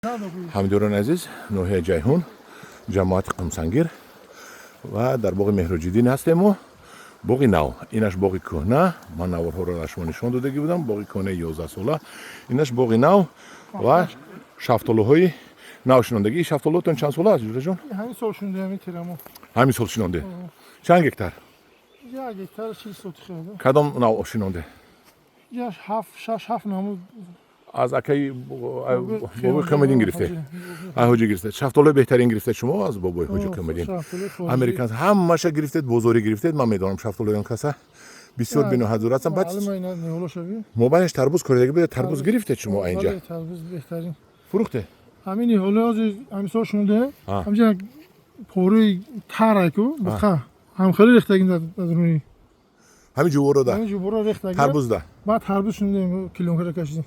Ҳамдиёрони азиз, ноҳияи Ҷайҳун, ҷамоати Қумсангир ва дар боғи Меҳроҷиддин ҳастем мо. Боғи нав, инаш боғи кӯҳна, ман наворҳоро ба шумо нишон додагӣ будам, боғи кӯҳнаи 11сола. Инаш боғи нав ва шафтолуҳои нав шинондагӣ. Шафтолуотон чанд сола аст, ҷураҷон? Ҳамин сол шинонде, ҳамин тирамо. Ҳамин сол шинонде. Чанд гектар? 1 гектар 40 сотих. Кадом нав шинонде? Як ҳафт, шаш, ҳафт намуд. Аз акаи бобои Қиёмиддин гирифте, ай ҳоҷӣ гирифте. Шафтолои беҳтарин гирифте шумо аз бобои ҳоҷи Қиёмиддин. Американс ҳамаша гирифтед, бозорӣ гирифтед. Ман медонам, шафтолои он каса бисёр бениҳоят зур ҳастанд. Баъд мобайнаш тарбуз коридаги буде. Тарбуз гирифтед шумо инҷа? Фурӯхте? Ҳамин ниҳоле ҳамин сол шинонде, ҳамҷа пораи тарайку буқа ҳамхеле рехтагим дар рӯи ҳамин ҷуворода. Ҳамин ҷуворо рехтагим. Тарбузда. Баъд тарбуз шинондем, плёнка ра кашидем.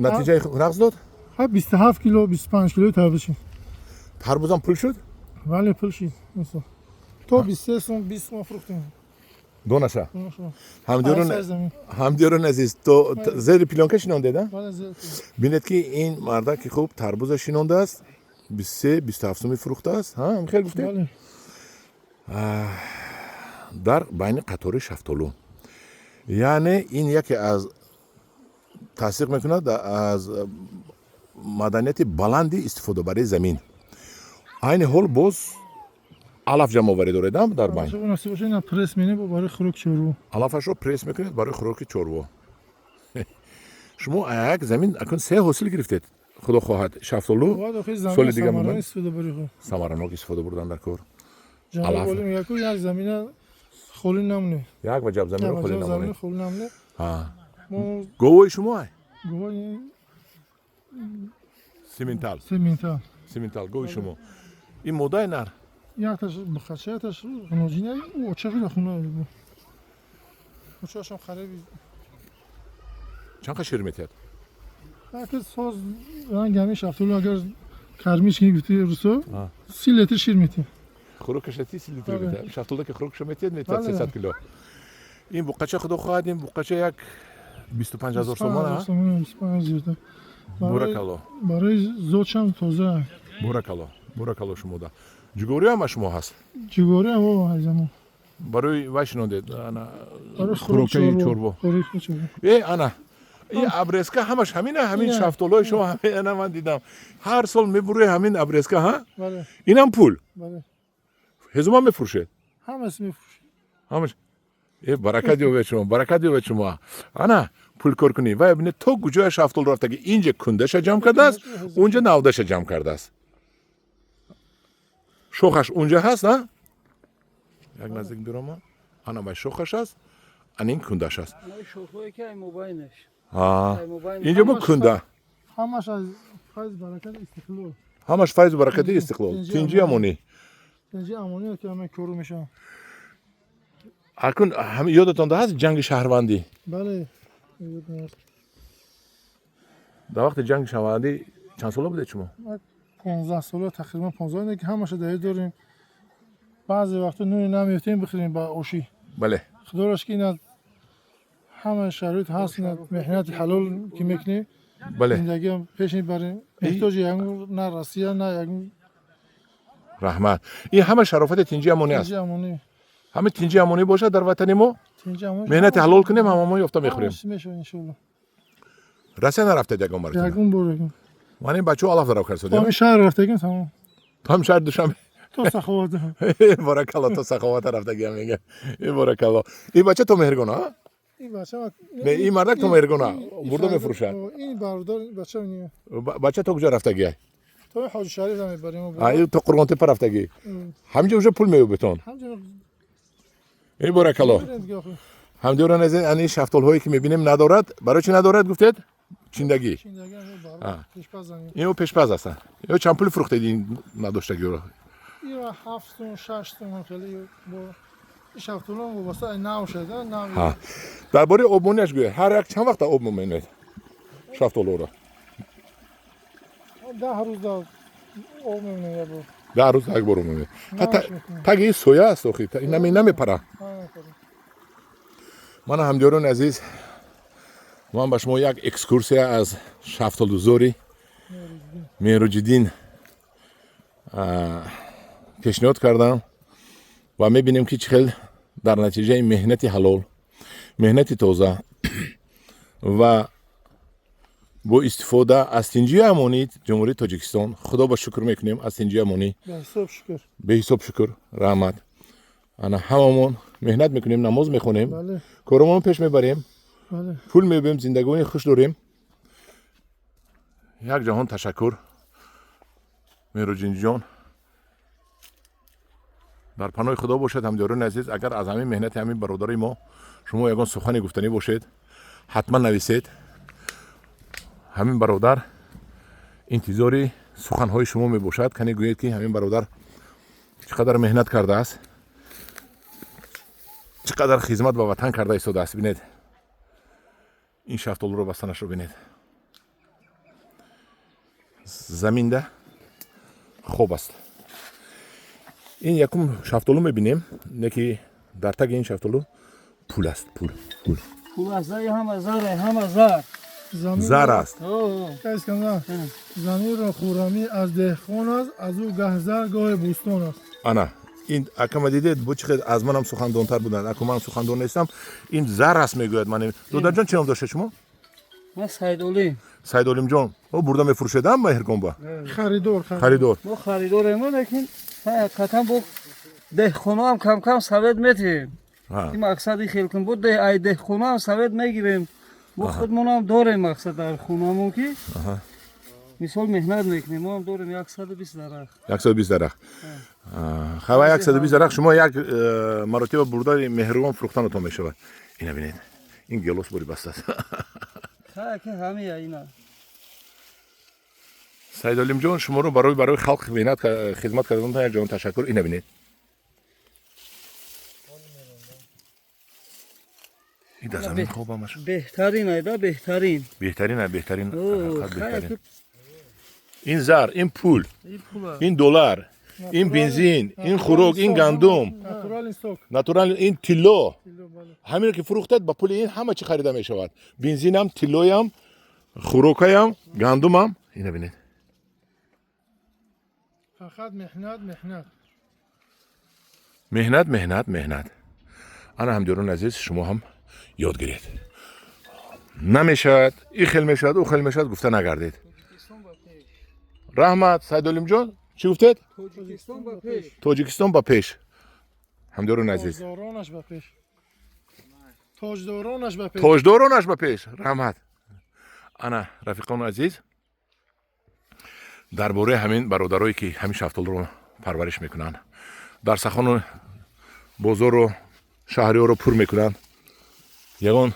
Натиҷаи нағз дод? 27 кило, 25 килои тарбуз шид. Тарбузам пул шуд? Бале, пул шид. То 23 сум, 20 сум фурӯхтем. Донаша? Ҳамдиёрон азиз, то зери плёнка шинондед? Бинед, ки ин мардаки хуб тарбуза шинондааст, 23, 27 суми фурӯхтааст. Хел гуфтед, дар байни қатори шафтолу. Яъне ин яке аз тасдиқ мекунад аз маданияти баланди истифодабарии замин. Айни ҳол боз алаф ҷамъоварӣ доред дар байн. Алафашро пресс мекунед барои хӯроки чорво. Шумо як замин акун се ҳосил гирифтед. Худо хоҳад, шафтолу соли дига самаранок истифода бурдан дар кор. Як ваҷаб заминро холӣ намонед. Говои шумо ай? Симентал. Симентал. Симентал гови шумо. Ин модаи нар? Якташ бухача, якташ ғуноҷина, оча шуда хуна. Очашам хареби. Чанд қа шир метиҳад? Яке соз ранг ҳамин шафтолу, агар кармиш ки гуфти русо, 30 литр шир метиҳад. Хӯрокаша 30 литр метиҳад. Шафтолу ки хӯрокаша метиҳад, метиҳад 300 кило. Ин буқача, худо хоҳад, ин буқача як 25 000 сомон. Буракалло. Барои зодшам тоза. Буракалло, буракалло. Шумода ҷугорӣ ҳама шумо ҳаст? Ҷугорӣ ҳам. Барои вай шинондед, хӯрокаи чорво. Э, ана ин обрезка ҳамаш ҳамина, ҳамин шафтолои шумо, ана ман дидам, ҳар сол мебурӯи ҳамин обрезка. Ҳа, инам пул. Ҳезумам мефурӯшед? Ҳамаш. Э, баракат ёбед шумо, баракат ёбед шумо. Ана пулкор кунӣ. Вай, бинед, то куҷоя шафтол рафтаги. Инҷа кундаша ҷамъ кардааст, унҷа навдаша ҷамъ кардааст, шохаш унҷа ҳаст. А як наздик бирома, ана вай шохаш аст, ана ин кундаш аст. Инҷо бо кунда. Ҳамаш файзу баракати истиқлол, тинҷи, амонӣ. Акун ёдатон ҳаст ҷанги шаҳрвандӣ? Бале. Дар вақти ҷанги шаҳрвандӣ чанд сола будед шумо? 15 сола, тақрибан 15, ки ҳамаша даё дорем. Баъзе вақто нуни намеёфтем бихӯрем ба ошӣ. Худоро шукр, ина ҳама шароит ҳаст, ина меҳнати ҳалол ки мекунем, зиндагиам пеш мебарем, эҳтиёҷи ягон на Россия, на ягон. Раҳмат. Ин ҳама шарофати тинҷи, амонӣ аст. Ҳама тинҷи, амонӣ бошад дар ватани мо, меҳнати ҳалол кунем, ҳама мо ёфта мехӯрем. Россия нарафтед ягон маротиба? Ягон бор. Ман ин бачаҳо алаф дарав кард. Ҳамин шаҳр рафтагим, тамом. То ҳамин шаҳри Душанбе? То Саховат. Боракалло, то Саховата рафтагиам мега. Боракалло. Ин бача то Меҳргона? Не, ин мардак то Меҳргона бурда мефурӯшад. Ин бародар бача. Бача то куҷо рафтагиай? То Ҳоҷи Шариф мебарем. То Қурғонтепа рафтагӣ. Ҳаминҷо уже пул меёбетон. Ин боракалло. Ҳамдиёрон азиз, ани шафтолҳое ки мебинем, надорад. Барои чӣ надорад, гуфтед? Чиндагӣ. Ин пешпаз ҳастанд. Ё чанд пул фурӯхтед ин надоштагиро? 7 сум, 6 сум. Хеле шафтолон вобаста нав шуда. Дар бораи обмониаш гӯед. Ҳар як чанд вақта об мемонед шафтолоро? 10 рӯз об мемонед як бор. 10 рӯз як бор мемонед. Таги соя аст охи, намепара. Мана, ҳамдиёрони азиз, ман ба шумо як экскурсия аз шафтолузори. Мероҷиддин пешниҳод кардам ва мебинем, ки чӣ хел дар натиҷаи меҳнати ҳалол, меҳнати тоза ва бо истифода аз тинҷию амонии Ҷумҳурии Тоҷикистон, Худо ба шукр мекунем аз тинҷию амонӣ. Беҳисоб шукр. Беҳисоб шукр, раҳмат. Ана ҳамамон меҳнат мекунем, намоз мехонем, коромон пеш мебарем, пул мебем, зиндагонии хуш дорем. Як ҷаҳон ташаккур, Мероҷинҷон. Дар паноҳи Худо бошад, ҳамдиёрони азиз. Агар аз ҳамин меҳнати ҳамин бародари мо шумо ягон сухане гуфтанӣ бошед, ҳатман нависед. Ҳамин бародар интизори суханҳои шумо мебошад. Кане гӯед, ки ҳамин бародар чӣ қадар меҳнат кардааст, чӣ қадар хизмат ба ватан карда истодааст. Бинед, ин шафтолуро бастанашро бинед, заминда хоб аст. Ин якум шафтолу мебинем, не ки дар таги ин шафтолу пул аст, пул, пул. Пул аст, ҳама зар, ҳама зар. Зар аст. Заминро хӯрамӣ аз деҳқон аст, аз ӯ гаҳ зар, гоҳе бӯстон аст. Ана ин акама дидед, бо чӣ хел аз манам сухандонтар буданд. Аку ман сухандон нестам. Ин зар аст, мегӯяд. Ман додарҷон, чӣ ном доштед шумо? Ман Саидолим. Саидолимҷон, о бурда мефурӯшедам Меҳргонба? Харидор. Харидор. Мо харидорем, лекин ҳақиқатан бо деҳқоноам кам-кам совет метиҳем. Ин мақсади хел кун, бо ай деҳқоноам совет мегирем. Мо худмонам дорем мақсад дар хонамон, ки мисол меҳнат мекунем. Мо ҳам дорем 120 дарахт. 120 дарахт. Хава 120 дарахт шумо як маротиба бурда Меҳргон фурӯхтанатон мешавад. Ина бинед, ин гелос бори бастааст. Ки ҳамия ина. Саидолимҷон, шуморо барои халқ меҳнат хизмат карданатон як ҷаҳон ташаккур. Ина бинед, ин дар замин хоб ҳамаш. Беҳтарин айда, беҳтарин. Беҳтарин, беҳтарин, беҳтарин. Ин зар, ин пул, ин доллар, ин бензин, ин хӯрок, ин гандум, натурал, ин тилло. Ҳамино ки фурӯхтед, ба пули ин ҳама чӣ харида мешавад. Бензинам, тиллоям, хӯрокаям, гандумам. Ина бинед. Фақат меҳнат, меҳнат. Меҳнат, меҳнат, меҳнат. Ана ҳамдиёрони азиз, шумо ҳам ёд гиред. Намешавад, ин хел мешавад, ӯ хел мешавад гуфта нагардед. Раҳмат, Саидолимҷон, чӣ гуфтед? Тоҷикистон ба пеш. Тоҷикистон ба пеш. Ҳамдиёрони азиз. Тоҷдоронаш ба пеш. Тоҷдоронаш ба пеш. Тоҷдоронаш ба пеш. Раҳмат. Ана рафиқони азиз, дар бораи ҳамин бародарое ки ҳамин шафтолуро парвариш мекунанд, дар сахону бозору шаҳриҳоро пур мекунанд, ягон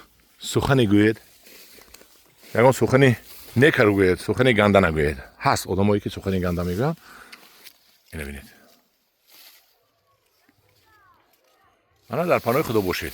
сухане гӯед, ягон сухани некар гӯед, сухани ганда нагӯед. Ҳаст одамое ки сухани ганда мегӯянд. Ина бинед. Ана дар паноҳи Худо бошед.